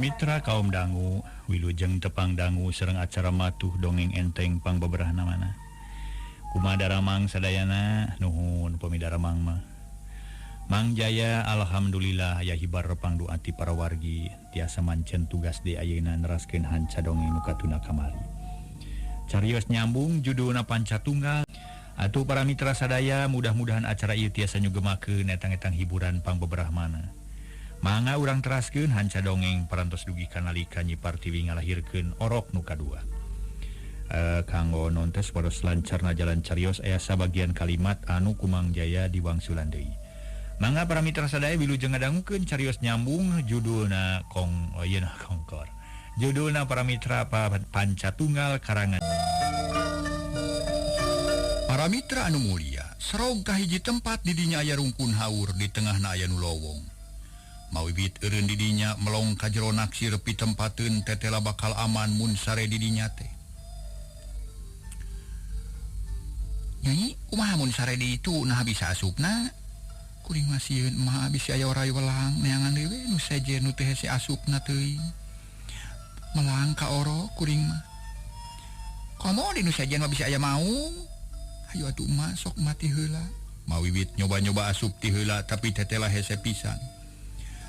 Mitra kaum dangu wilujeng tepang dangu sareng acara matuh dongeng enteng pangbeberahna mana. Kumaha daramang sadayana nuhun upami daramang mah. Mang Jaya alhamdulillah aya hibar pangduati para wargi tiasa mancen tugas di ayeuna neraskeun hanca dongeng nu katuna kamari. Carios nyambung judulna Panca Tunggal. Atuh para mitra sadaya mudah-mudahan acara ieu tiasa nyugemakeun etang-etang hiburan pangbeberahmana. Mangga urang teraskeun hanca dongeng parantos dugi kanalika Nyi Partiwi ngalahirkeun orok nu kadua. Kanggo nontes paros lancarna jalan carios aya sabagian kalimat anu ku Mang Jaya diwangsulan deui. Mangga para mitra sadaya wilujeng ngadangukeun carios nyambung judulna kong oh ieu kongkor. Judulna para mitra Panca Tunggal karangan. Para mitra anu mulia, serog ka hiji tempat di dinya aya rungkun haur di tengahna aya nu lowong. Mawiwit eureun di dinya melong ka jero naksir pitempateun tetela bakal aman mun sare di dinya teh. Nyai, kumaha mun sare di itu nah bisa asupna? Kuring mah sieun mah bisi aya oray welang neangan deui we nu sejen nu teh hese asupna teuing. Melang ka oro kuring mah. Komo di nu sejen mah bisa aya maung. Hayu atuh mah sok mati heula. Mawiwit nyoba-nyoba asup ti heula tapi tetela hese pisan.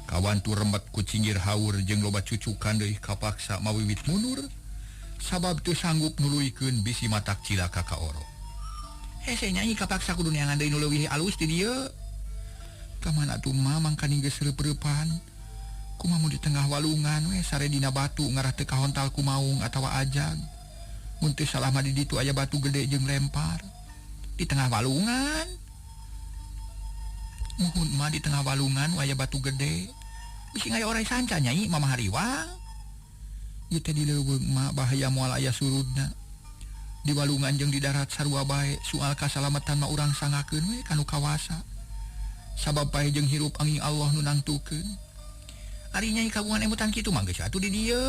Kawan tu remet ku cinggir haur jeung loba cucukan deui kapaksa mawiwit mundur sabab teu sanggup nuluykeun bisi matak cilaka ka oro. Hese nyanyi kapaksa kudu neangan deui nu leuwih alus di dieu. Ka mana atuh mah mangkaning geus reup-reupan. Kumaha mun di tengah walungan we sare dina batu ngarah teu kahontal ku maung atawa ajag. Mun teu salah mah di ditu aya batu gede jeung lempar. Di tengah walungan. Muhun mah di tengah walungan aya batu gede. Bisi ngaya orai sanca nyai mama hariwang. Ieu teh di leuweung mah bahaya moal aya surudna. Di walungan jeung di darat sarua bae soal kasalamatan mah urang sangakeun we kanu kawasa. Sabab pae jeung hirup angin Allah nu nangtukeun. Ari nyai kagungan emutan kitu mah geus atuh di dieu.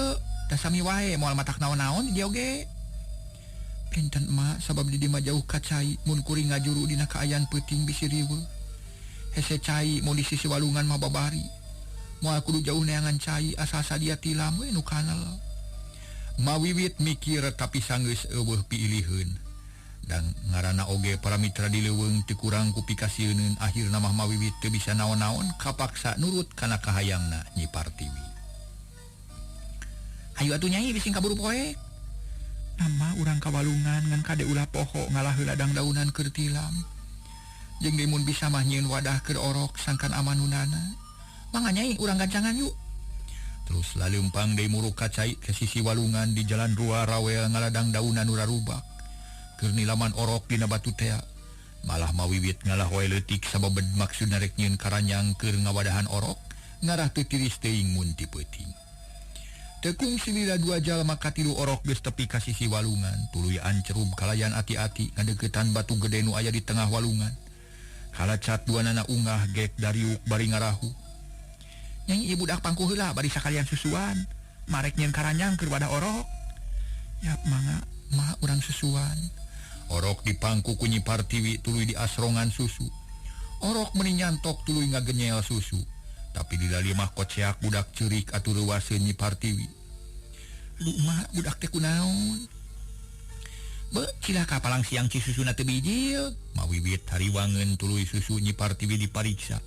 Da sami wae moal matak naon-naon di dieu oge. Enten mah sabab di dieu mah jauh ka cai mun kuring ngajuru dina kaayaan peuting bisi riweuh. Hese cai mun di sisi walungan mah babari. Moal kudu jauh neangan cai asal sadia tilam we nu kanal. Mawiwit mikir tapi sanggeus eueuh piiliheun. Dan ngaranna oge para mitra di leuweung teu kurang ku pikasieuneun akhirna mah mawiwit teu bisa naon-naon kapaksa nurut kana kahayangna Nyi Partiwi. Hayu atuh nyai bising kaburu poek. Nama urang ka walungan ngan kade ulah poho ngalah heula dangdaunan keur tilam. Jeung deui mun bisa mah nyieun wadah keur orok sangkan amanunana. Mangga nyai urang gancangan yuk. Terus laleumpang deui muruk ka cai ke sisi walungan di jalan rua rawel ngaladang daunan nu rarubak. Keur nilaman orok dina batu tea. Malah mawiwit ngalah wae leutik sabab maksudna rek nyieun karanyang keur ngawadahan orok ngarah teu tiris teuing mun ti peuting. Tekung silila dua jalma katilu orok geus tepi ka sisi walungan, tuluy ancerub kalayan ati-ati ngadeuketan batu gede nu aya di tengah walungan. Kalacat dua nana ungah gek dariuk bari ngarahu. Nyai ieu budak pangku heula bari sakalian susuan, marek nyieun karanyang keur wadah orok. Yap mangga mah urang susuan. Orok dipangku ku Nyi Partiwi tuluy diasrongan susu. Orok meuni nyantok tuluy ngagenyel susu. Tapi dilali mah koceak budak ceurik atuh reuwaseun Nyi Partiwi. Aduh mah budak teh kunaon? Be cilaka palang siang ci susuna teu bijil. Mawiwit hariwangeun tuluy susu Nyi Partiwi dipariksa.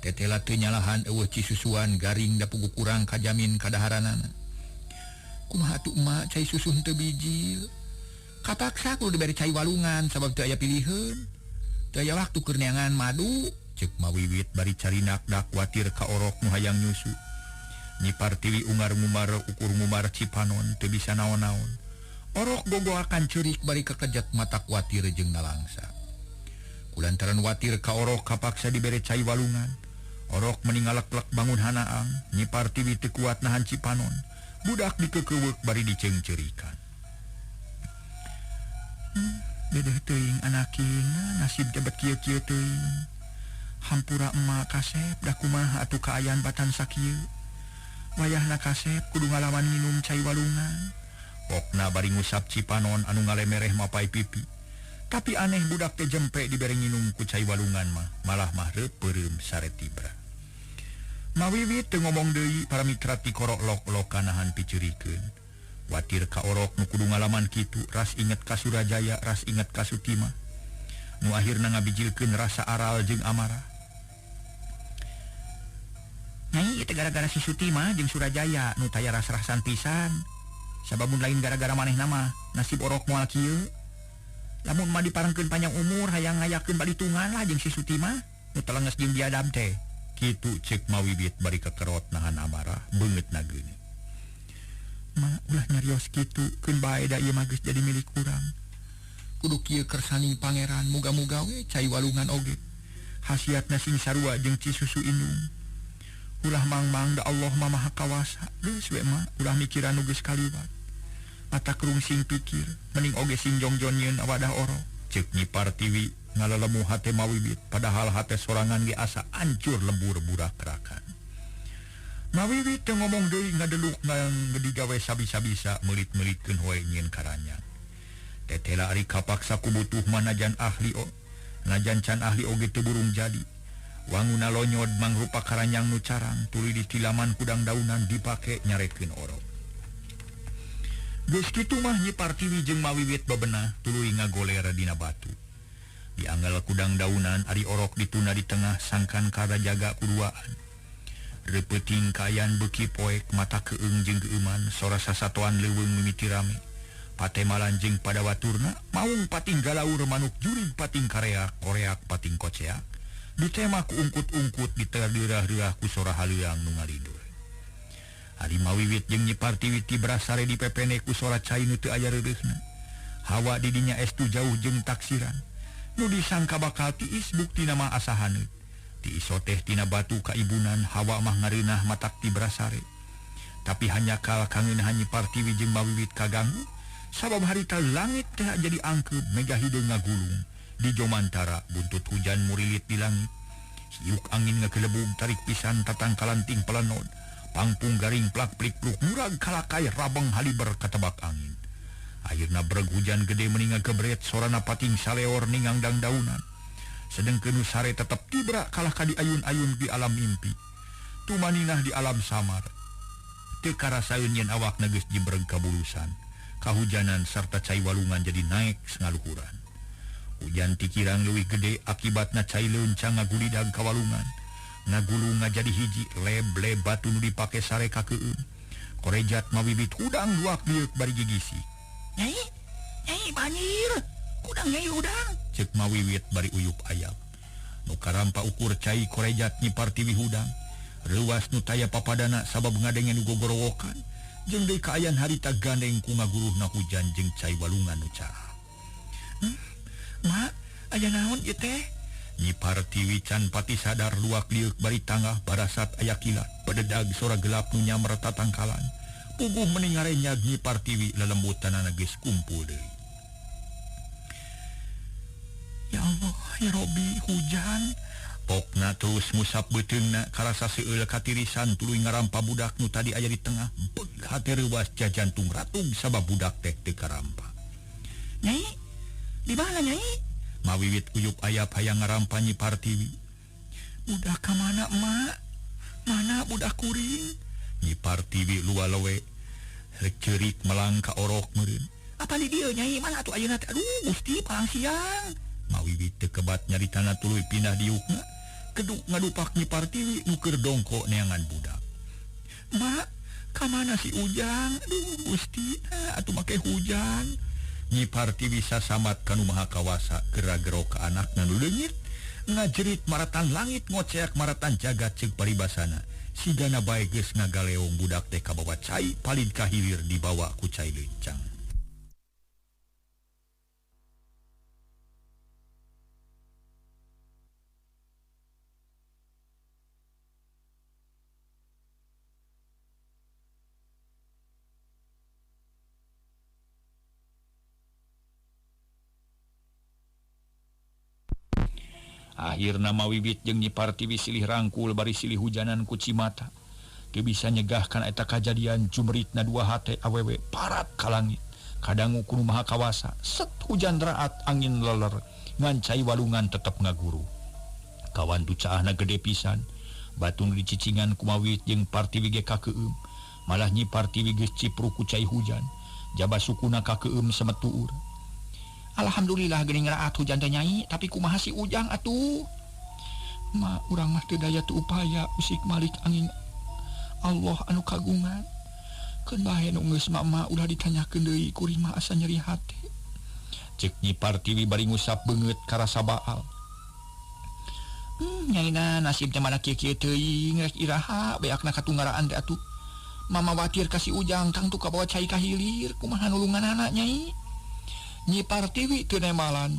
Tetela teu nyalahan eueuh ci susuan garing da pugu kurang kajamin kadaharanana. Kumaha atuh emak cai susu henteu bijil? Kapaksa kudu dibere cai walungan sabab teu aya piliheun. Teu aya waktu keur neangan madu. Ceuk mawiwit bari carinak dak kuatir ka orok nu hayang nyusu. Nyi Partiwi ungar ngumar ukur ngumar cipanon teu bisa naon-naon. Orok gogoakan ceurik bari kekejet mata kuatir jeung nalangsa. Kulantaran watir ka orok kapaksa dibere cai walungan. Orok meningalek-lek bangun hanaang, Nyi Partiwi teu kuat nahan cipanon. Budak dikekeuweuk bari diceungceurikan. Dedeh teuing anaking nasib jabat kieu-kieu teuing. Hampura emak kasep da kumaha atuh kaayaan batan sakieu. Wayahna kasep kudu ngalawan minum cai walungan. Pokna bari ngusap cipanon anu ngalemereh mapai pipi. Tapi aneh budak teh jempe dibere nginum ku cai walungan mah, malah mah reupeureup sare tibra. Mawiwit teu ngomong deui para mitra ti korok lok-lok kanahan piceurikeun. Watir ka orok nu kudu ngalaman kitu, ras inget ka Surajaya, ras inget ka Sutima. Nu akhirna ngabijilkeun rasa aral jeung amarah. Nyai ieu teh gara-gara si Sutima jeung Surajaya nu taya ras-rasan pisan. Sabab mun lain gara-gara manehna mah nasib orok moal kieu. Lamun mah diparengkeun panjang umur hayang ngayakeun balitungan lah jeung si Sutima nu telenges jeung biadab teh. Kitu cek Mawiwit bari kekerot nahan amarah beungeut nageuni. Ma ulah nyarios kitu keun bae da ieu mah geus jadi milik urang. Kudu kieu kersaning pangeran muga-muga we cai walungan oge. Hasiatna sing sarua jeung ci susu indung. Ulah mang-mang da Allah mah maha kawasa. Geus we mah ulah mikiran nu geus kaliwat. Mata kerungsing pikir mending oge sing jongjon nyeun wadah orok. Cek Nyi Partiwi ngalalemu hate Mawiwit padahal hate sorangan ge asa ancur lembur burak-rakan. Mawiwit teu ngomong deui ngadeluk ngadigawe sabisa-bisa meulit-meulitkeun hoe nyieun karanyang. Tetela ari kapaksa ku butuh manajan ahli o najan can ahli oge teu burung jadi. Wanguna lonyod mangrupa karanyang nu carang tuluy ditilaman kudang daunan dipake nyarekeun orok. Geus kitu mah Nyi Partiwi jeung Mawiwit bebenah tuluy ngagoler dina batu. Dianggal kudang daunan ari orok dituna di tengah sangkan kada jaga kuduaan. Repeuting kayan beuki poek mata keung jeung geueuman sora sasatoan leuweung mimiti rame. Patemalan jeung pada waturna maung pating galaur manuk jurig pating kareak koreak pating koceak. Ditema ku ungkut-ungkut diterdirah-dirah ku sora haliang nu ngalidur. Ari Mawiwit jeung Nyi Partiwi tibrasare di pepene ku sora cai nu teu aya reureuhna. Hawa di dinya estu jauh jeung taksiran. Nu disangka bakal tiis buktina mah asa haneut. Tiis soteh tina batu kaibunan hawa mah ngareunah matak tibrasare. Tapi hanyakal kangeun Nyi Partiwi jeung Mawiwit kaganggu sabab harita langit teh jadi angkeub mega hideung ngagulung. Di jomantara buntut hujan murilit di langit. Hiuk angin ngagelebug tarik pisan tatangkalan ting pelenod. Pangpung garing plak plik pluk murag kalakai rabeng haliber katebak angin. Akhirna breg hujan gede meninga gebret sorana pating saleor ningang dangdaunan. Sedengkeun nu sare tetep tibra kalah ka di ayun-ayun di alam mimpi. Tumaninah di alam samar. Teu karasaeun yen awakna geus jibreg kabulusan. Kahujanan sarta cai walungan jadi naek sangaluhuran. Hujan tikirang leuwih gede akibatna cai leuncang ngagulidag ka walungan. Ngagulung ngajadi hiji leb-leb batu nu dipake sare kakeueum. Korejat Mawiwit hudang luak lieuk bari gigisi. Nyai, nyai banjir. Hudang nyai hudang. Cek Mawiwit bari uyup ayam. Nu karampa ukur cai korejat Nyi Partiwi hudang. Reuwas nu taya papadana sabab ngadenge nu gogorowokan. Jeung deui kaayan harita gandeng ku ngaguruhna hujan jeung cai walungan nu caah. Ma, aya naon ieu teh? Nyi Partiwi can pati sadar luak lieuk bari tangah barasat aya kilat. Pededag sora gelap nu nyamber tatangkalan. Puguh meni ngarenyag Nyi Partiwi lelembutanana geus kumpul deui. Ya Allah, ya Robi, hujan. Pokna terus musap beuteungna karasa seueul katirisan tuluy ngarampa budak nu tadi aya di tengah. Beug hate reuwas jajantung ratung sabab budak teh teu karampa. Nyai, di mana nyai? Mawiwit uyup ayap hayang ngarampa Nyi Partiwi. Budak ka mana, Mak? Mana budak kuring? Nyi Partiwi lualowe ceurik melang ka orok meureun. Apa di dieu nyai? Mana atuh ayeuna teh? Aduh, Gusti palang siang. Mawiwit teu kebat nyaritana tuluy pindah diukna. Keduk ngadupak Nyi Partiwi nu keur dongko neangan budak. Mak, ka mana si Ujang? Aduh, Gusti, atuh make hujan. Nyi Partiwi sasamat kanu maha kawasa gera-gero ka anakna nu leungit ngajerit maratan langit ngoceak maratan jagat ceuk paribasana sigana bae geus ngagaleong budak teh kabawa cai palid ka hilir dibawa ku cai leuncang. Akhirna Mawiwit jeung Nyi Partiwi silih rangkul bari silih hujanan ku cimata. Teu bisa nyegahkan eta kajadian jumritna dua hate awewe parat ka langit. Kadangu ku nu maha kawasa, set hujan raat angin leler, ngan cai walungan tetep ngaguru. Kawan tu caahna gede pisan, Batu nu dicicingan kumawit jeung Partiwi ge kakeum. Malah Nyi Partiwi geus cipruk ku cai hujan. Jaba sukuna kakeum semetuur. Alhamdulillah geuning raat hujan teh Nyai, tapi kumaha si Ujang atuh? Ma urang mah teu daya teu upaya usik malik angin Allah anu kagungan. Keun bae nu geus mama ulah ditanyakeun deui kuring mah asa nyeri hate. Cek Nyi Partiwi bari ngusap beungeut karasa baal. Nyaina nasib teh mana kieu-kieu teuing rek iraha beakna katunggaraan teh atuh. Mama watir ka si Ujang tangtu kabawa cai ka hilir kumaha nulunganana Nyai. Nyi Partiwi teu nemalan.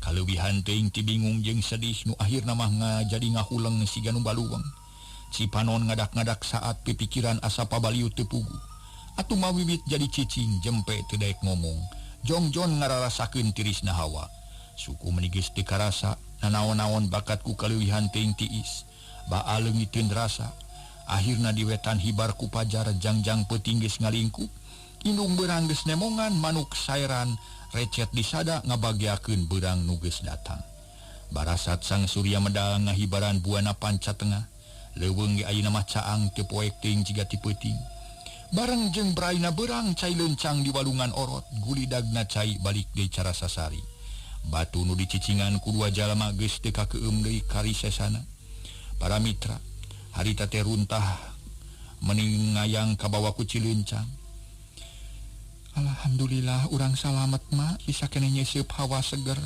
Kaleuwihan teuing ti bingung jeung sedih nu akhirna mah ngajadi ngahuleng siga nu baluweng. Cipanon ngadak-ngadak saat pipikiran asa pabaliut teu puguh. Atuh mawiwit jadi cicing jempe teu daek ngomong. Jongjon ngararasakeun tirisna hawa. Suku meuni geus teu karasa, nanaon-naon bakat ku kaleuwihan teuing tiis. Baal leungiteun rasa. Akhirna di wetan hibar ku pajar jangjang peuting geus ngalingkup. Indung beurang geus nemongan manuk saeran recet disada ngabagiakeun beurang nu geus datang. Barasat sang surya medal ngahibaran buana panca tengah. Leuweung ge ayeuna mah caang teu poek teuing jiga ti peuting. Bareng jeung braina beurang cai leuncang di walungan orot, gulidagna cai balik deui cara sasari. Batu nu dicicingan ku dua jalma geus teu kakeum deui karisesana. Para mitra, harita teh runtah meni ngayang kabawa ku Cileuncang. Alhamdulillah urang salamet ma, bisa keneh nyeseup hawa seger.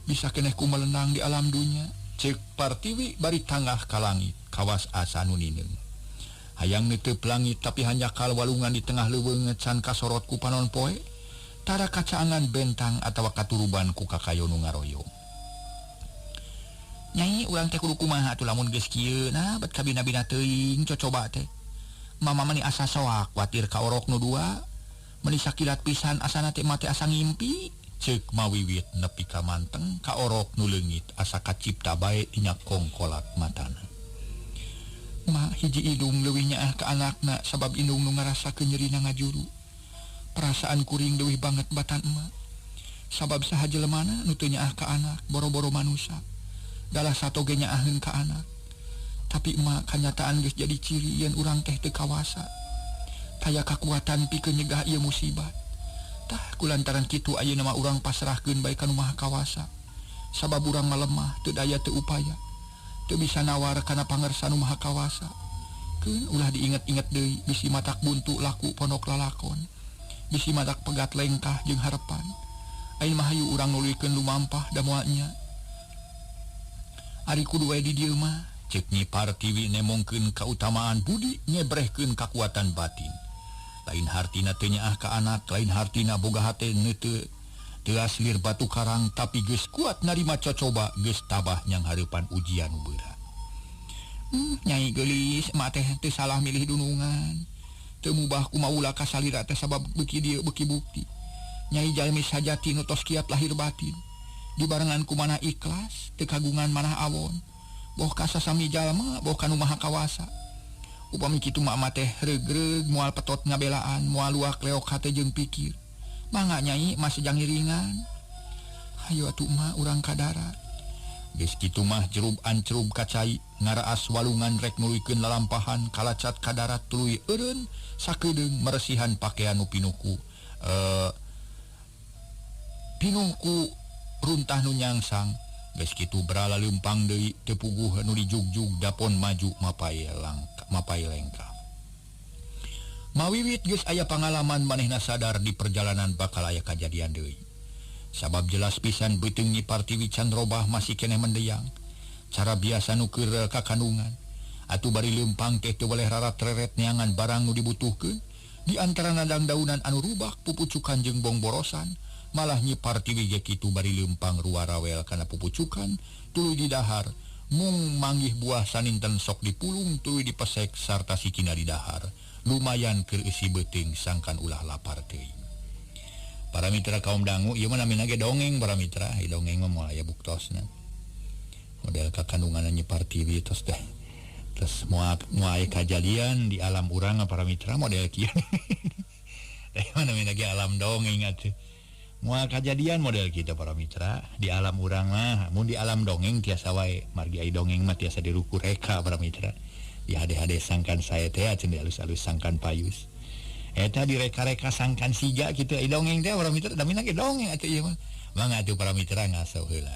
Bisa keneh ku melenang di alam dunya. Cek Partiwi bari tangah ka langit, kawas asa nu nineung. Hayang neuteup langit tapi hanjakal walungan di tengah leuweung can kasorot ku panon poe. Tara kacaangan bentang atawa katuruban ku kakayo nu ngaroyong. Nyai urang teh kudu kumaha atuh lamun geus kieu nah bet kabina-bina teuing cocoba teh. Mama mani asa soak kuatir ka orok nu dua. Meuni sakilat pisan asana teh mate asa ngimpi. Ceuk mawiwit nepi ka manteng ka orok nu leungit asa kacipta bae dina kongkolat matana. Ma hiji indung leuwih nyaah ka anakna sabab indung nu ngarasakeun nyerina ngajuru. Perasaan kuring leuwih banget batan emak. Sabab saha jelemana nu teu nyaah ka anak boro-boro manusa. Dalah satoge nyaaheun ka anak. Tapi emak kanyataan geus jadi ciri yen urang teh teu kawasa. Taya kakuatan pikeun nyegah ieu musibat. Tah kulantaran kitu ayeuna mah urang pasrahkeun bae ka nu Maha Kawasa. Sabab urang mah lemah teu daya teu upaya. Teu bisa nawar kana pangersa nu Maha Kawasa. Keun ulah diinget-inget deui bisi matak buntu laku pondok lalakon. Bisi matak pegat lengkah jeung harepan. Ayeuna mah hayu urang nuluykeun lumampah da moal nya. Ari kudu wae di dieu mah. Ceuk Nyi Partiwi nemongkeun kautamaan budi nyebrehkeun kakuatan batin. Lain hartina teu nyaah ka anak, lain hartina boga hate neuteu teuas lir batu karang tapi geus kuat narima cocoba geus tabah nyang hareupan ujian nu berat. Nyai geulis emak teh teu salah milih dunungan. Teu mubah kumaula ka salira teh sabab beuki dieu beuki bukti. Nyai jalmi sajati nu tos kiat lahir batin. Dibarengan ku manah ikhlas, teu kagungan manah awon. Boh ka sasami jalma, boh ka nu Maha Kawasa. Upami kitu mah teh regreg moal petot ngabelaan, moal luak leok hate jeung pikir. Mangga Nyai masih jangiringan. Hayu atuh mah urang ka darat. Geus kitu mah jerub ancrub ka cai, ngaraas walungan rek nuluykeun lalampahan kalacat ka darat tuluy eureun sakedeung meresihan pakaian nu pinuku. Pinuku runtah nu nyangsang. Geus kitu berala leumpang deui teu puguh nu dijugjug dapon maju mapai langka, mapai lengkah. Mawiwit geus aya pangalaman manehna sadar di perjalanan bakal aya kajadian deui. Sabab jelas pisan beuteung Nyi Partiwi can robah masih keneh mendeyang. Cara biasa nu keur kakandungan. Atuh bari leumpang teh teu weleh rarat-reret neangan barang nu dibutuhkeun. Di antara nadang-daunan anu rubak pupucukan jeung bongborosan, malah Nyi Partiwi ge kitu bari leumpang ruarawel kana pupucukan tuluy didahar. Mung manggih buah saninten sok dipulung tuluy dipesek sarta sikina didahar. Lumayan keur eusi beuteung sangkan ulah lapar teuing. Para mitra kaum dangu ieu mah namina ge dongeng para mitra, ieu dongeng mah moal aya buktosna. Model kakandungan Nyi Partiwi tos teh. Terus moal aya kajadian di alam urang para mitra model kieu. Da mah namina ge alam dongeng atuh. Moal kajadian model kita para mitra di alam urang mah, mun di alam dongeng tiasa wae, margi ai dongeng mah tiasa diruku reka para mitra. Di hade-hade sangkan sae teh cenah di alus-alus sangkan payus. Eta direka-reka sangkan siga kitu ai dongeng teh para mitra, damina ge dongeng atuh ieu mah. Mangga atuh para mitra ngaso heula.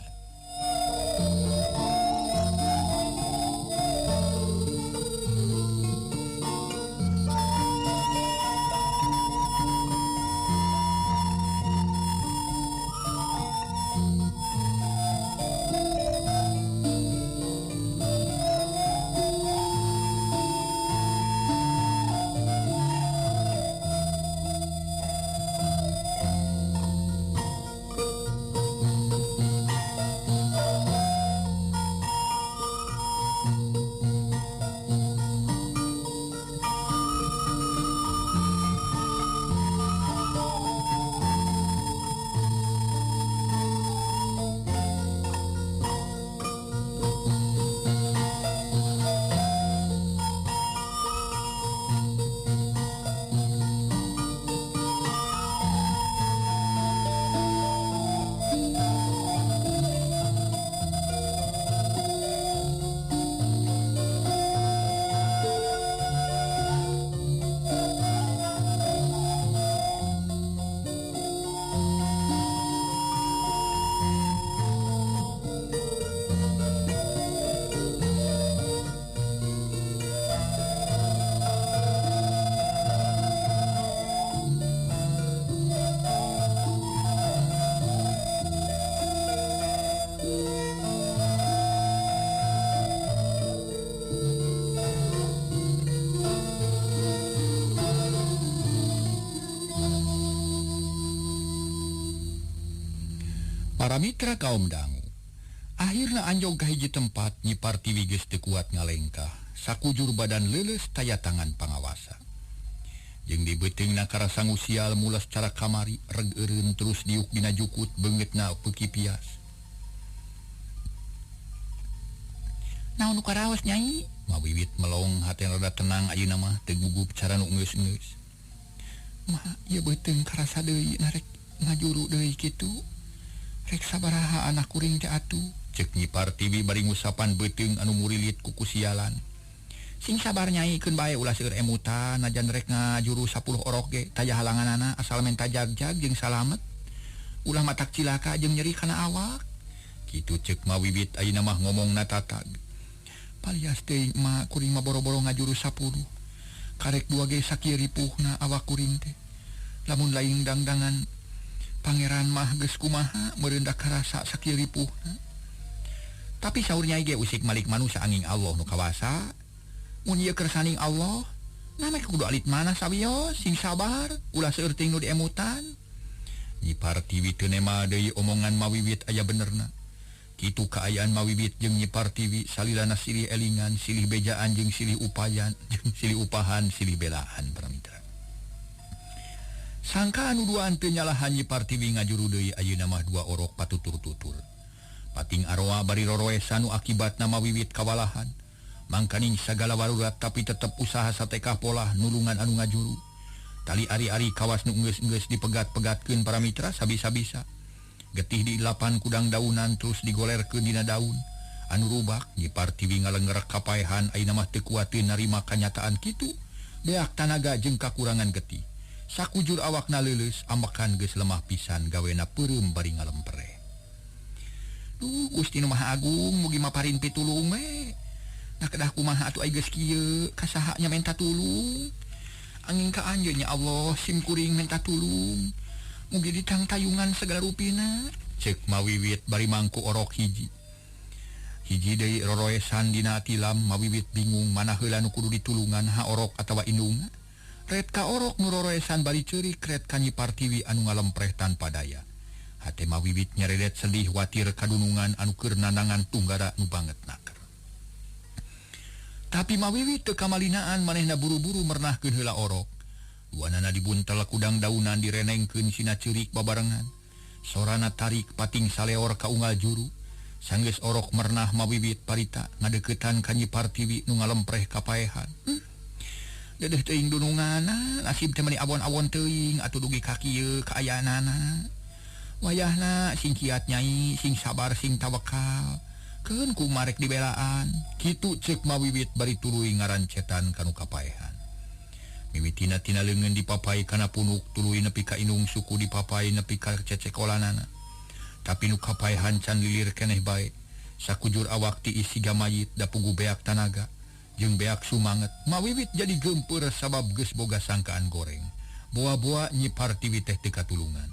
Para mitra kaum dangu, akhirna anjog ka hiji tempat Nyi Partiwi geus teu kuat ngalengkah, sakujur badan leuleus taya tangan pangawasa. Jeung di beuteungna karasa ngusial mulas cara kamari, reg eureun terus diuk dina jukut beungeutna peuki pias. Naon nu karaos Nyai? Mawiwit melong hate rada tenang ayeuna mah teu gugup cara nu geus-geus. Mah ieu beuteung karasa deui narek ngajuru deui kitu. Rek sabaraha anak kuring teh atuh, cek Nyi Partiwi bari ngusapan beuteung anu murilit ku kusialan. Sing sabar Nyai, keun bae ulah seueur emutan, najan rek ngajuru 10 orok ge taya halanganana asal menta jagjag jeung salamet. Ulah matak cilaka jeung nyeri kana awak. Kitu cek Mawiwit ayeuna mah ngomongna tatag. Palias teuing mah kuring mah boro-boro ngajuru 10. Karek dua ge sakieu ripuhna awak kuring teh. Lamun lain dangdangan pangeran mah geus kumaha meureun karasa sakieu ripuhna. Tapi saur Nyai ge usik malik manusa angin Allah nu kawasa. Mun ieu kersaning Allah, na mah kudu alit mana sawios, sing sabar, ulah seueur teuing nu diemutan. Nyi Partiwi teu nema deui omongan Mawiwit aya benerna. Kitu kaayaan Mawiwit jeung Nyi Partiwi salilana silih elingan, silih bejaan jeung silih upayan, jeung silih upahan, silih belaan para mitra. Sangka anu duaan teu nyalahan Nyi Partiwi ngajuru deui ayeuna mah dua orok patutur-tutur. Pating aroa bari roroesan nu akibatna Mawiwit kawalahan. Mangkaning sagala warurat tapi tetep usaha satekah polah nulungan anu ngajuru. Tali ari-ari kawas nu enggeus-enggeus dipegat-pegatkeun para mitra sabisa-bisa. Getih dilapan kudang daunan terus digolerkeun dina daun. Anu rubak Nyi Partiwi ngalengerek kapaehan ayeuna mah teu kuateun narima kanyataan kitu. Beak tanaga jeung kakurangan getih. Sakujur awakna leuleus ambekan geus lemah pisan gawena peureum bari ngalempere. Duh Gusti Nu Maha Agung mugi maparin pitulung we. Nah kedah kumaha atuh ai geus kieu ka saha nya menta tulung. Angin ka anjeun nya Allah sim kuring menta tulung. Mugi ditangtayungan segala rupina. Cek Mawiwit bari mangku orok hiji. Hiji deui roroesan dina tilam Mawiwit bingung mana heula nu kudu ditulungan ha orok atawa indungna. Ret ka orok nu roroesan bari ceurik ret ka Nyi Partiwi anu ngalempreh tanpa daya. Hate Mawiwit nyaredet sedih watir kadunungan anu keur nandangan tunggara nu banget naker. Tapi Mawiwit teu kamalinaan manehna buru-buru mernahkeun heula orok. Duanana dibuntel kudang daunan direnengkeun sina ceurik babarengan. Sorana tarik pating saleor ka unggal juru. Sanggeus orok mernah Mawiwit parita ngadeuketan ka Nyi Partiwi nu ngalempreh kapaehan. Dedeh teuing dununganna, nasib teh meuni awon-awon teuing atuh dugi ka kieu kaayaanana. Wayahna sing kiat nyai, sing sabar sing tawakal. Keun ku marek dibelaan. Kitu ceuk Mawiwit bari tuluy ngarancetan kanu kapaehan. Mimitina tina leungeun dipapai kana punuk tuluy nepi ka indung suku dipapai nepi ka cecekolanana. Tapi nu kapaehan can lilir keneh bae. Sakujur awak ti isi gamayit da pugu beak tanaga jeung beak sumanget. Mawiwit jadi geumpeur sabab geus boga sangkaan goreng. Boa-boa Nyi Partiwi teh teu katulungan.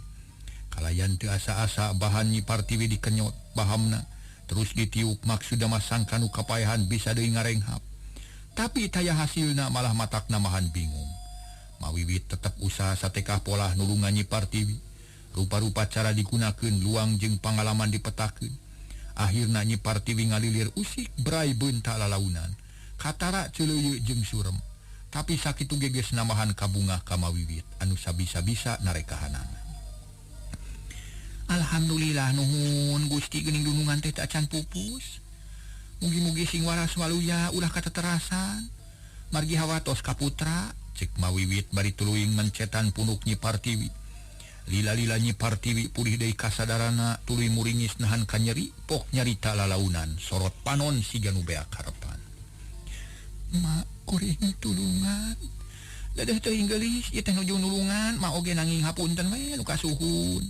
Kalayan teu asa-asa bahan Nyi Partiwi dikenyot bahamna terus ditiup maksudna mah sangka nu kapaehan bisa deui ngarenghap. Tapi taya hasilna malah matakna mahan bingung. Mawiwit tetep usaha satekah polah nulungan Nyi Partiwi. Rupa-rupa cara digunakeun luang jeung pangalaman dipetakeun. Akhirna Nyi Partiwi ngalilir usik brai beunta lalaunan. Katara ceuleuyeu jeung surem. Tapi sakitu geges namahan kabungah ka Mawiwit anu sabisa-bisa narekahanana. Alhamdulillah nuhun Gusti geuning dunungan teh teu acan pupus. Mugi-mugi sing waras waluya ulah kateterasan. Margi hawatos ka putra. Cek Mawiwit bari tuluy mencetan punuk Nyi Partiwi. Lila-lila Nyi Partiwi pulih deui kasadarana tuluy muringis nahan kanyeri pok nyarita lalaunan sorot panon siga nu beak harepan. Ma kuring tulungan. Dadah teuing geulis ieu teh nuju nulungan ma oge nanging hapunten we nu kasuhun.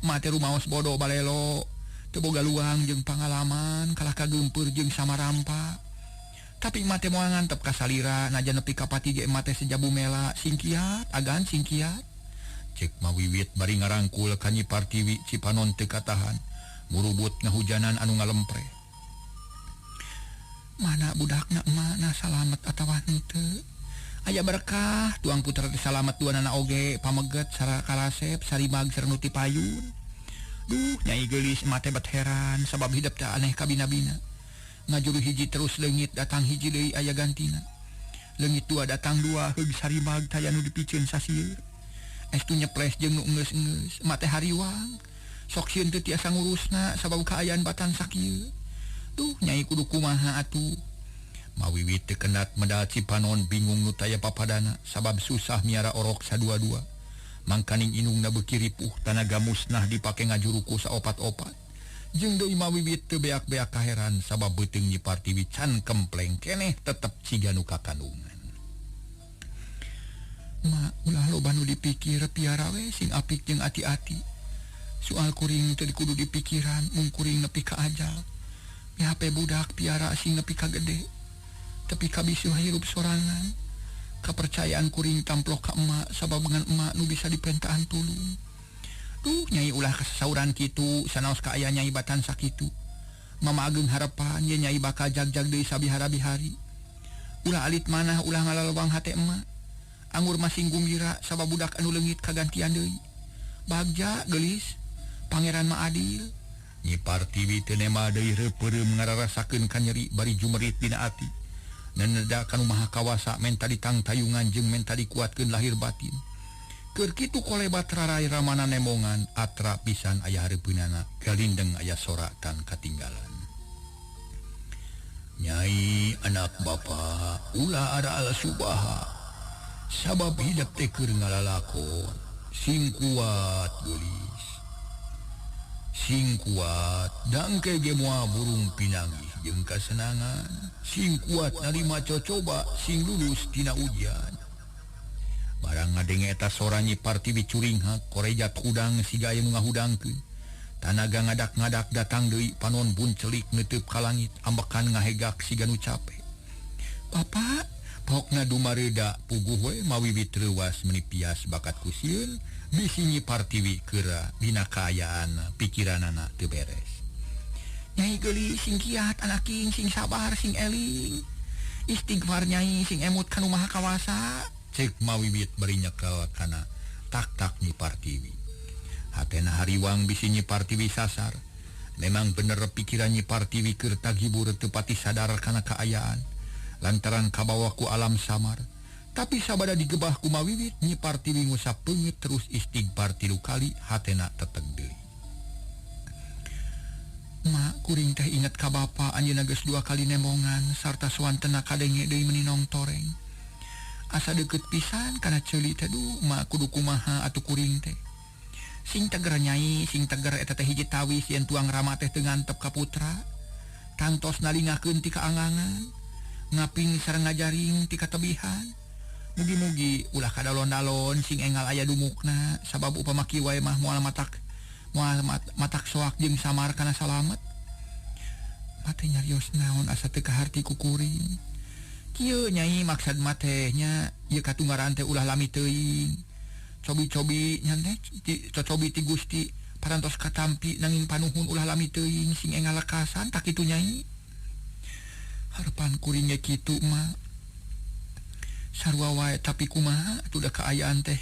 Ma teh rumaos bodo balelo teu boga luang jeung pangalaman kalah kageumpeur jeung samarampa. Tapi ma teh moal ngantep ka salira najan nepi ka pati ge ma teh sejabu mela sing kiat agan sing kiat. Cek Mawiwit bari ngarangkul ka Nyi Partiwi cipanon teu katahan murubut ngahujanan anu ngalempre. Mana budakna emak na salamet atawa henteu. Aya berkah tuang putra teh salamet duanana oge pameget sara karasep sarimag sareng nu ti payun. Duh nyai geulis emak teh bet heran sabab hidup teh aneh kabina-bina. Ngajuru hiji terus leungit datang hiji deui aya gantina. Leungit dua datang dua heug sarimag taya nu dipiceun sasieur. Estu nyeples jeung nu enggeus-enggeus emak teh hariwang. Sok sieun teu tiasa ngurusna sabab kaayaan batan sakieu. Duh nyai kudu kumaha atuh. Mawiwit teu kenat medal cipanon bingung nu taya papadana sabab susah miara orok sadua-dua. Mangkaning indungna beuki ripuh tanaga musnah dipake ngajuruku saopat-opat. Jeung deui Mawiwit teu beak-beak kaheran sabab beuteung Nyi Partiwi can kempleng keneh tetep ciga nu kakandungan. Ma ulah loba nu dipikir piara we sing apik jeung ati-ati. Soal kuring teu kudu dipikiran mung kuring nepi ka ajal. Mihape budak piara sing nepi ka gede. Tapi kabisuh hirup sorangan. Kapercayaan kuring tamplok ka emak sabab ngan emak nu bisa dipentaan tulung. Duh nyai ulah kasasauran kitu sanaos kaayaan nyai batan sakitu. Mama ageng harapan ye nyai bakal jag-jag deui sabihara-bihari. Ulah alit manah ulah ngalalewang hate emak. Anggur masing gumbira sabab budak anu leungit kagantian deui. Bagja geulis pangeran mah adil. Nyi Partiwi teu nema deui reupeureum ngararasakeun kanyeri bari jumerit dina ati. Neneda kanu maha kawasa menta ditangtayungan jeung menta dikuatkeun lahir batin. Keur kitu kolebat rarai ramana nemongan atra pisan aya hareupeunana galindeng aya sora tan katinggalan. Nyai anak bapa ulah ara al subaha sabab hidup teh keur ngalalakon sing kuat geulis. Sing kuat dangke ge moal burung pinanggih jeung kasenangan. Sing kuat narima cocoba sing lulus tina ujian. Barang ngadenge eta sora Nyi Partiwi curinghak korejat hudang siga aya nu ngahudangkeun. Tanaga ngadak-ngadak datang deui panon buncelik neuteub ka langit ambekan ngahegak siga nu cape. Bapak pokna dumareda puguh we Mawiwit reuwas meuni pias bakat ku sieun bisi Nyi Partiwi keura dina kaayaan pikiranana teu beres. Nyai geulis sing kiat anaking sing sabar sing eling. Istighfar nyai sing emut kanu maha kawasa. Cek Mawiwit bari nyekel kana tak-tak Nyi Partiwi. Hatena hariwang bisi Nyi Partiwi sasar. Memang bener pikiran Nyi Partiwi keur tagibur teu pati sadar kana kaayaan lantaran kabawa ku alam samar. Tapi sabada digebah ku Mawiwit Nyi Partiwi ngusap peungit terus istighfar 3 kali hatena teteg deui. Ma kuring teh inget ka bapa anjeunna geus 2 kali nemongan sarta suantena kadenge deui meninong toreng. Asa deukeut pisan kana ceuli teh duh ma kudu kumaha atuh kuring teh. Sing teger Nyai, sing teger eta teh hiji tawis yen tuang rama teh teu ngantep ka putra. Tangtos nalingakeun ti kaangangan, ngaping sareng ngajaring ti katebihan. Mugi-mugi ulah kadalon-dalon sing engal aya dumukna, sabab upama kieu wae mah moal matak soak jeung samar kana salamet. Mate nyarios naon asa teu kaharti ku kuring. Kieu Nyai maksad mate nya ieu katunggaran teh ulah lami teuing. Cobi-cobi nya teh cocobi ti Gusti parantos katampi nanging panuhun ulah lami teuing sing engal lekasan tak kitu Nyai. Harepan kuring ge kitu mah. Sarua wae tapi kumaha atuh da kaayaan teh.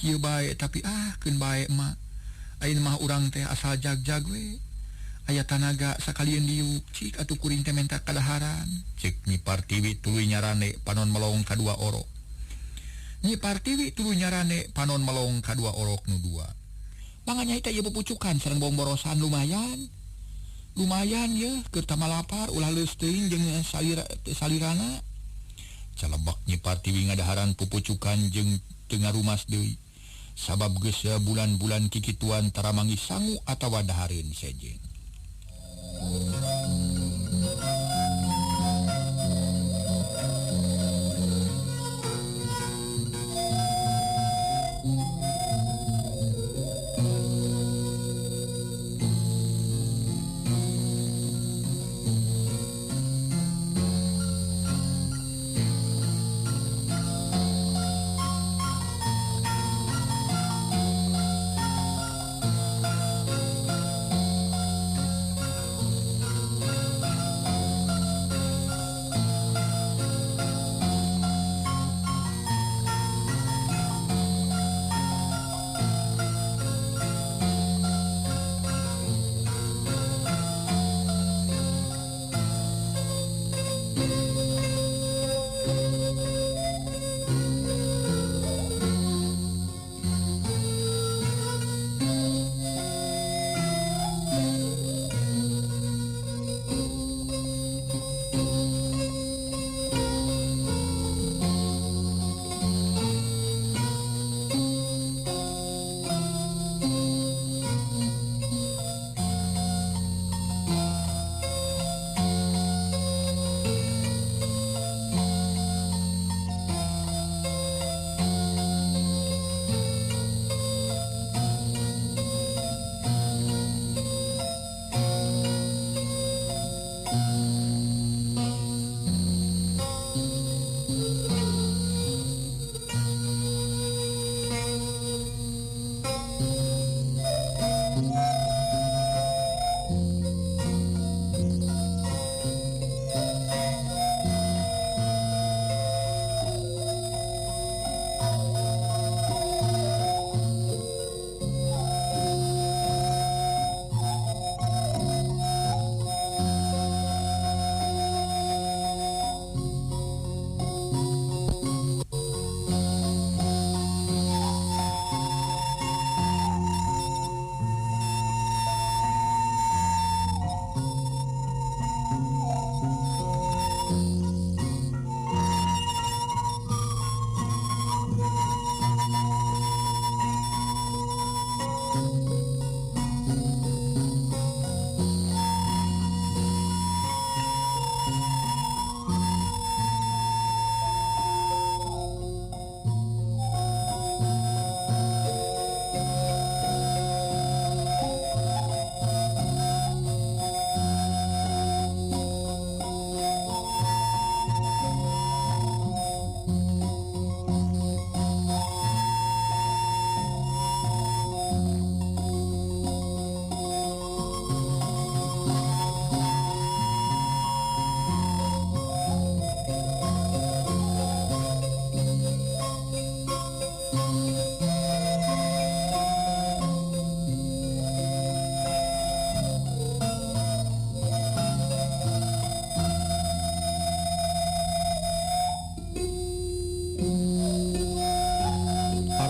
Kieu bae tapi ah keun bae mah. Ayeuna mah urang teh asal jag-jag we. Aya tanaga sakalieun diuk cik atuh kuring teh menta kadaharan. Cek Nyi Partiwi tuluy nyarane panon melong kadua orok. Nyi Partiwi tuluy nyarane panon melong kadua orok nu dua. Mangga Nyai teh ieu pupucukan sareng bomborosan lumayan. Lumayan ye keur tamalapar ulah leus teuing jeung salirana. Calebak Nyi Partiwi ngadaharan pupucukan jeung teu ngarumas deui. Sabab geus bulan-bulan kikituan tara manggih sangu atawa dahareun sejen.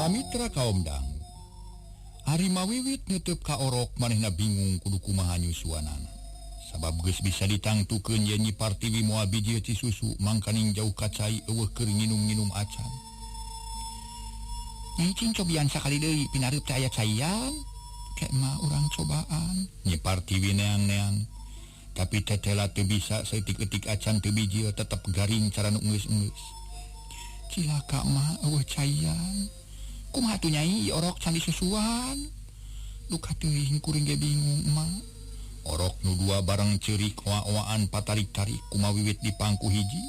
Mitra kaum dangu. Ari mawiwit netep ka orok manehna bingung kudu kumaha nyusuanana. Sabab geus bisa ditangtukeun yen Nyi Partiwi moal bijil ti susu mangkaning jauh ka cai eueuh keur nginum-nginum acan. Nyai cing cobian sakali deui pinareup teh aya caian. Kek mah urang cobaan. Nyi Partiwi neang-neang. Tapi tetela teu bisa saeutik-eutik acan teu bijil tetep garing cara nu enggeus-enggeus. Cilaka mah eueuh caian. Kumaha tuh nyai orok can disusuan. Duka teuing kuring ge bingung mah. Orok nu dua bareng ceurik oa-oaan patarik-tarik kumawiwit di pangku hiji.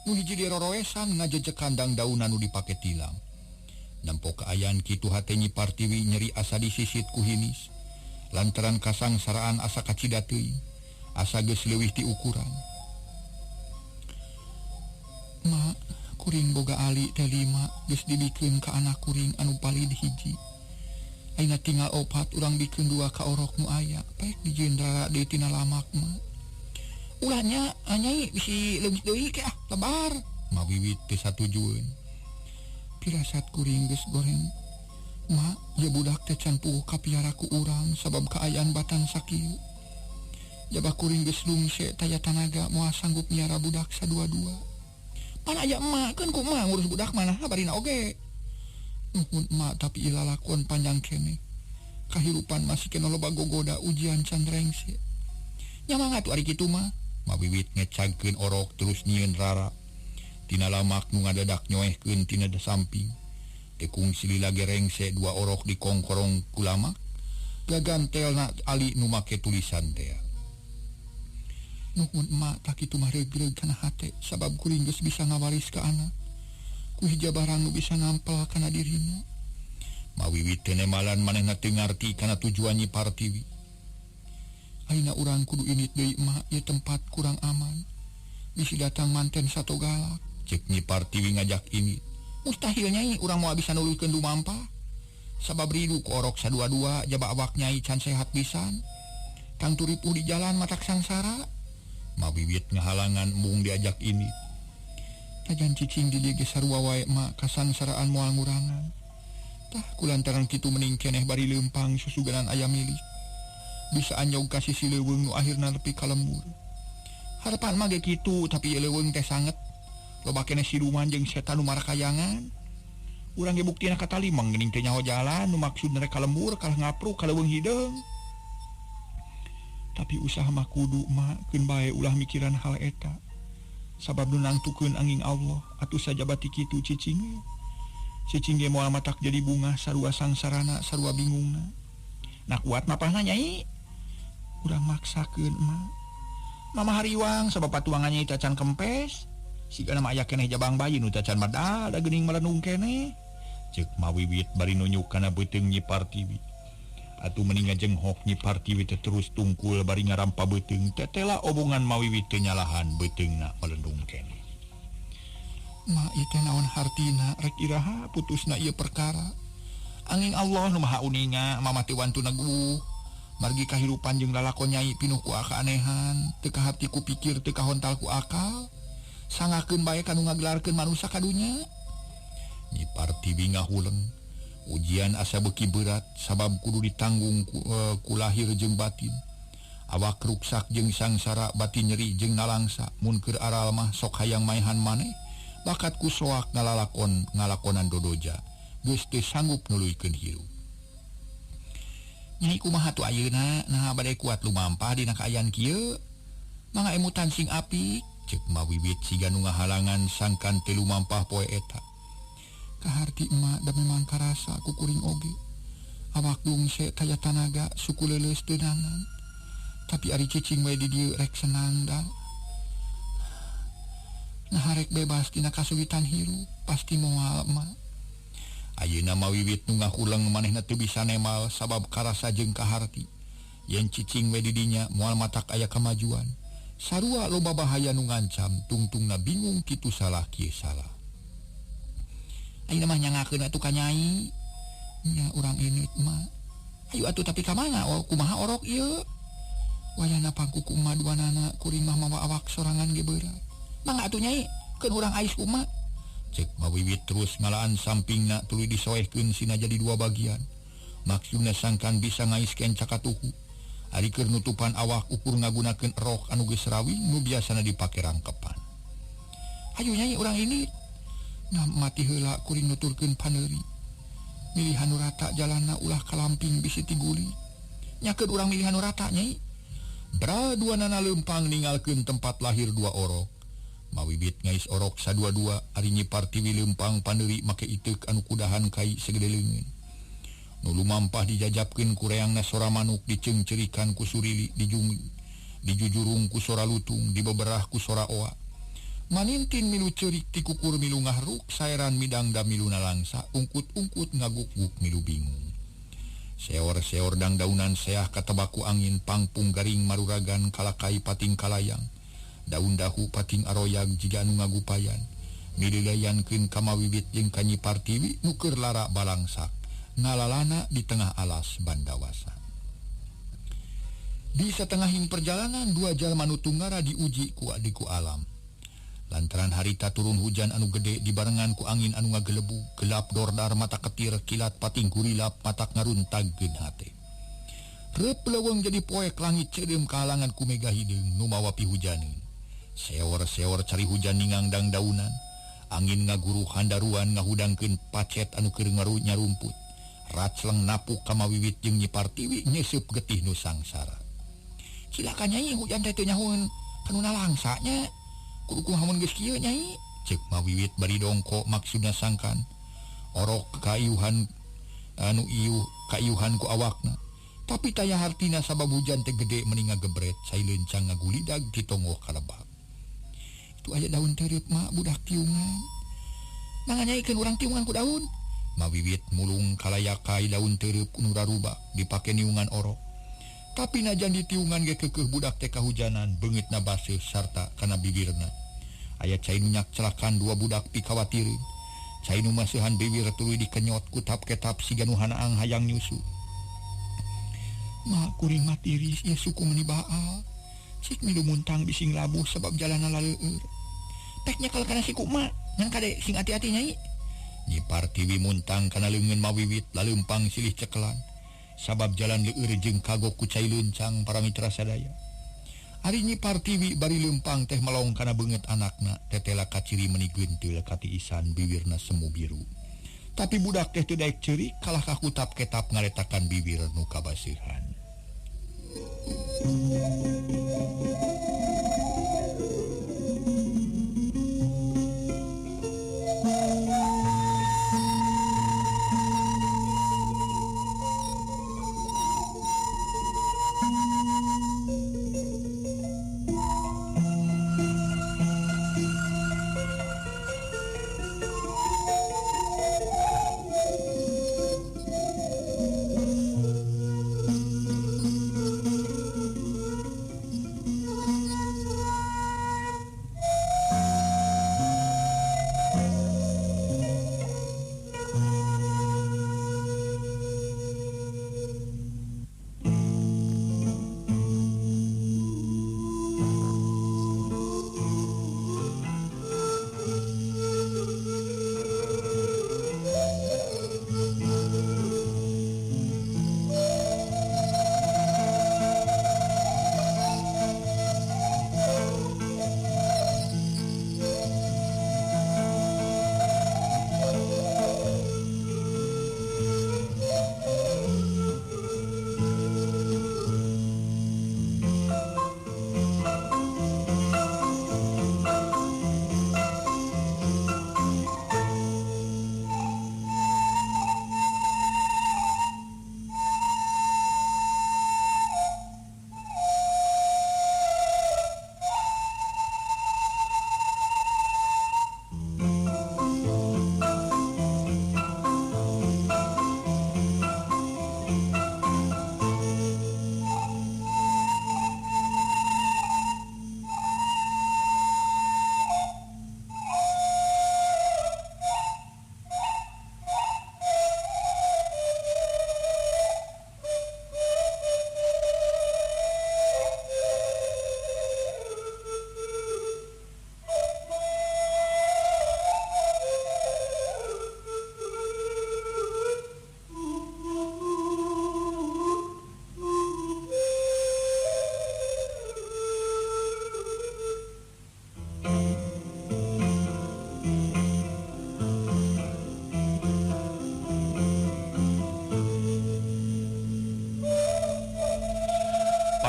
Nu hiji diroroesan ngajejek kandang daunan nu dipake tilam. Nempo kaayaan kitu hate Nyi Partiwi nyeri asa disisit ku hinis. Lantaran kasangsaraan asa kacida teuing, asa geus leuwih ti ukuran. Ma, kuring boga ali teh 5 geus dibikeun ka anak kuring anu palid hiji. Ayeuna tinggal 4 urang bikeun 2 ka orok nu aya, paek dijieun rara deui tina lamak mah. Ulah nya nyai bisi leungit deui ke ah lebar. Mawiwit teu satujueun. Pirasat kuring geus goreng. Ma, ieu budak teh can puguh kapiara ku urang sabab kaayaan batan sakieu. Jaba kuring geus lungse taya tanaga moal sanggup miara budak sadua-dua. Pan aya emak keun ku emak ngurus budak mana barina oge. Nuhun emak tapi ieu lalakon panjang keneh. Kahirupan masih kena loba gogoda ujian can rengse. Nya mangga atuh ari kitu mah. Mawiwit ngecagkeun orok terus nyieun rara. Tina lamak nu ngadadak nyoehkeun tina samping. Tekung silila ge rengse dua orok dikongkorong ku lamak. Gagantelna ali nu make tulisan tea. Nuhun emak tak kitu mah regreg kana hate sabab kuring geus bisa ngawaris ka anak. Ku hija barang nu bisa ngampel kana dirina. Mawiwit teh nemalan manehna teu ngarti kana tujuan Nyi Partiwi. Ayeuna urang kudu init deui emak ieu tempat kurang aman. Bisi datang manten sato galak. Cek Nyi Partiwi ngajak ini. Mustahil nyai urang moal bisa nuluykeun dumampah. Sabab ridu ku orok sadua-dua jaba awak nyai can sehat pisan. Tang turipuh di jalan matak sangsara. Mawiwit ngahalangan embung diajak ini. Tajan cicing di dieu ge sarua wae mak kasangsaraan moal ngurangan. Tah kulantaran kitu mending keneh bari leumpang susuganan aya milik. Bisa anjog ka sisi leuweung nu akhirna nepi ka lembur. Harapan mah ge kitu tapi ieu leuweung teh sanget. Loba keneh siluman jeung setan nu marakayangan. Urang ge buktina katalimeng geuning teh nyaho jalan nu maksudna rek ka lembur kalah ngapruk ka leuweung hideung. Tapi usaha mah kudu mak keun bae ulah mikiran hal eta. Sabab nu nangtukeun angin Allah atuh sajabati kitu cicing. Cicing ge moal matak jadi bunga sarua sangsarana sarua bingungna. Nah kuat mapahna nyai. Urang maksakeun mak. Mama hariwang sabab patuangan nyai tacan kempes. Sigana mah aya keneh jabang bayi nu tacan madal da geuning melenung keneh. Ceuk mawiwit bari nunjuk kana beuteung Nyi Partiwi. Atuh mending ngajenghok Nyi Partiwi teh terus tungkul bari ngarampa beuteung tetela obongan mawiwit teu nyalahan beuteungna melendung keneh. Ma ieu teh naon hartina rek iraha putusna ieu perkara. Angin Allah nu maha uninga mama teu wantu neguh. Margi kahirupan jeung lalakon nyai pinuh ku kaanehan, teu kahati ku pikir teu kahontal ku akal. Sangakeun bae kanu ngagelarkeun manusa ka dunya. Nyi Partiwi ngahuleng. Ujian asa beuki berat sabab kudu ditanggung ku lahir jeung batin. Awak ruksak jeung sangsara batin nyeri jeung nalangsa. Mun keur aral mah sok hayang maehan maneh, bakat ku soak ngalalakon ngalakonan dodoja. Geus teu sanggup nuluykeun hirup. Nyai kumaha tuh ayeuna nah bade kuat lumampah dina kaayaan kieu. Mangga emutan sing apik. Cek mawiwit siga nu ngahalangan sangkan teu lumampah poe eta. Kaharti emak da memang karasa ku kuring oge. Awak dungse taya tanaga suku leuleus teunangan. Tapi ari cicing we di dieu rek senang da. Nah rek bebas tina kasulitan hirup pasti moal emak. Ayeuna mawiwit nu ngahuleng manehna teu bisa nemal sabab karasa jeung kaharti. Yen cicing we di dinya moal matak aya kamajuan. Sarua loba bahaya nu ngancam tungtungna bingung kitu salah kieu salah. Ayeuna mah nyangakeun atuh ka nyai. Nya urang init mah. Ayu atuh tapi ka mana? Oh, kumaha orok ieu? Wayahna pangku ku emak duanana kuring mah mawa awak sorangan ge beurat. Mangga atuh nyai, keun urang ais ku emak. Cek mawiwit terus ngalaan sampingna tuluy disoehkeun sina jadi dua bagian. Maksudna sangkan bisa ngaiskeun cakatuhu. Ari keur nutupan awak ukur ngagunakeun rok anu geus rawing nu biasana dipake rangkepan. Hayu nyai urang ini. Nah mati heula kuring nuturkeun paneuri. Milihan nu rata jalanna ulah kalamping bisi tiguli. Nyakeun urang milihan nu rata Nyai. Bra duanana leumpang ninggalkeun tempat lahir dua orok. Mawiwit ngais orok sadua-dua ari Nyi Partiwi leumpang paneuri make iteuk anu kudahan kai segede leungeun. Nu lumampah dijajapkeun ku reangna sora manuk diceungceurikan ku surili dijujurung ku sora lutung dibeberah ku sora oa. Manintin milu ceurik ti kukur milu ngahruk saeran midangda milu nalangsa ungkut-ungkut ngaguk-guk milu bingung. Seor-seor dangdaunan seah katebaku angin pangpung garing maruragan kalakai pating kalayang. Daun dahu pating aroyag jiga anu ngagupayan. Mililayankeun ka Mawiwit jeung ka Nyi Partiwi nu keur lara balangsak ngalalana di tengah alas Bandawasa. Di satengahing perjalanan dua jalma nu tunggara diuji ku adiku alam. Lantaran harita turun hujan anu gede dibarengan ku angin anu ngagelebu, gelap dordar mata ketir kilat pating gurilap matak ngaruntagkeun hate. Reup leuweung jadi poek langit ceudeum kahalangan ku mega hideung nu mawa pihujaneun. Seor-seor cari hujan ningangdang daunan, angin ngaguru handaruan ngahudangkeun pacet anu keur nyarumput. Racleng napuk ka Mawiwit jeung Nyi Partiwi nyeusup getih nu sangsara. Cilaka Nyai hujan teh teu nyahoeun kanu nalangsa nya. Kudu kumaha mun geus kieu Nyai? Ceuk Mawiwit bari dongko maksudna sangkan orok kayuhan anu iuh kayuhan ku awakna. Tapi taya hartina sabab hujan teh gede meni ngagebret cai leuncang ngagulidag di tonggoh kalebak. Itu aya daun tereup mah budak tiungan. Mangga nyaikeun urang tiungan ku daun. Mawiwit mulung kalayakai daun tereup nu raruba dipake niungan orok. Tapi najan ditiungan ge keukeuh budak teh kahujanan beungeutna baseuh sarta kana bibirna. Aya cai nu nyak celakan dua budak pikawatireun. Cai nu maseuhan bibir tuluy dikenyot kutap-ketap siga nu hanaang hayang nyusu. Ma kuring mah tiris ieu suku meuni baal. Cik milu muntang bising labuh sebab jalanna laleueur. Pek nyekel kana siku ma, ngan kade sing ati-ati Nyai. Nyi Partiwi muntang kana leungeun Mawiwit laleumpang silih cekelan. Sabab jalan leueur jeung kagok ku cai leuncang para mitra sadaya. Ari Nyi Partiwi bari leumpang teh melong kana beungeut anakna, tetela kaciri meuni geunteul katiisan bibirna semu biru. Tapi budak teh teu daek ceurik kalah ka kutap-ketap ngaretakan bibir nu kabaseuhan.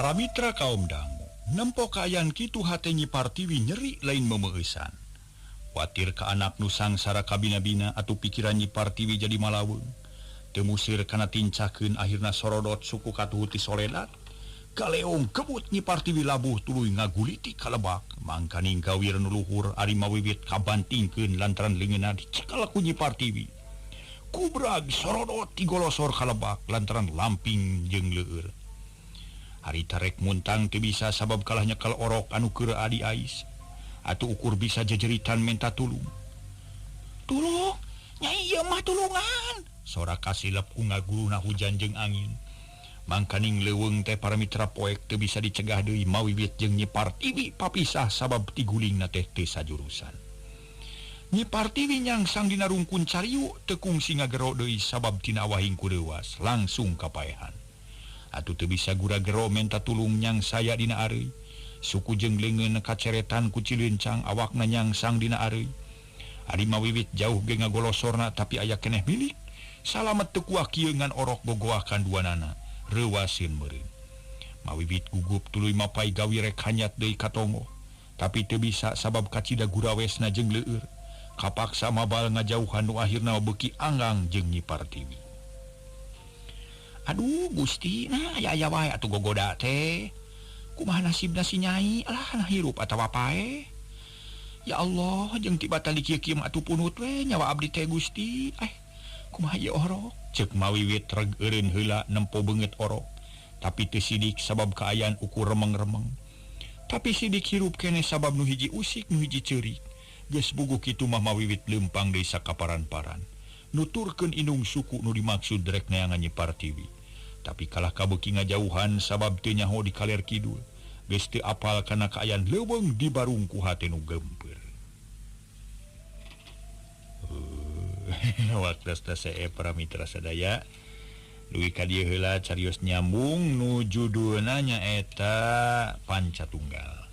Para mitra kaum dangu, nempo kaayaan kitu hate Nyi Partiwi nyeri lain memeueusan. Kuatir ka anak nu sangsara kabina-bina atuh pikiran Nyi Partiwi jadi malaweung. Teu musir kana tincakeun akhirna sorodot suku katuhu ti soledat. Kaleong kebut Nyi Partiwi labuh tuluy ngaguliti ka lebak. Mangkaning gawir nu luhur ari mawiwit kabantingkeun lantaran leungeunna dicekal ku Nyi Partiwi. Kubrag sorodot tigolosor ka lebak lantaran lamping jeung leueur. Harita rek muntang teu bisa sabab kalah nyekel orok anu keur adi ais. Atuh ukur bisa jejeritan menta tulung. Tulung, nyai ieu mah tulungan. Sora kasilep ku ngaguruna hujan jeung angin. Mangkaning leuweung teh para mitra poek teu bisa dicegah deui mawiwit jeung Nyi Partiwi papisah sabab tigulingna teh teu sajurusan. Nyi Partiwi nyangsang dina rungkun cariu teu kungsi ngagero deui sabab tina awahing ku deuas langsung kapaehan. Atuh teu bisa gura-gero menta tulung nyang saya dina areuy. Suku jeung leungeun kaceretan ku Cilencang awakna nyangsang dina areuy. Ari mawiwit jauh ge ngagolosorna tapi aya keneh milik. Salamet teu kuah kieu ngan orok gogoakan duanana, reuwaseun meureun. Mawiwit gugup tuluy mapai gawi rek hanyat deui ka tonggoh. Tapi teu bisa sabab kacida gurawesna jeung leueur. Kapaksa mabal ngajauhan nu akhirna beuki anggang jeung Nyi Partiwi. Aduh Gusti, nah aya-aya wae atuh gogoda teh. Kumaha nasibna si Nyai? Alah nah hirup atawa paeh. Ya Allah, jeung tiba tali kieu-kieu mah atuh punut we nyawa abdi teh Gusti. Kumaha ieu orok? Ceuk mawiwit reg eureun heula nempo beungeut orok. Tapi teu sidik sabab kaayaan ukur remeng-remeng. Tapi sidik hirup keneh sabab nu hiji usik nu hiji ceurik. Geus buguh kitu mah mawiwit leumpang deui sakaparan-paran. Nuturkeun indung suku nu dimaksud rek neangan Nyi Partiwi. Tapi kalah kabeuki ngajauhan sabab teu nyaho di kaler kidul. Geus teu apal kana kaayaan leuweung di barung ku hate nu gempeur. Waktu teh para mitra sadaya dugi ka dieu heula carios nyambung nu judulna nyaeta Panca Tunggal.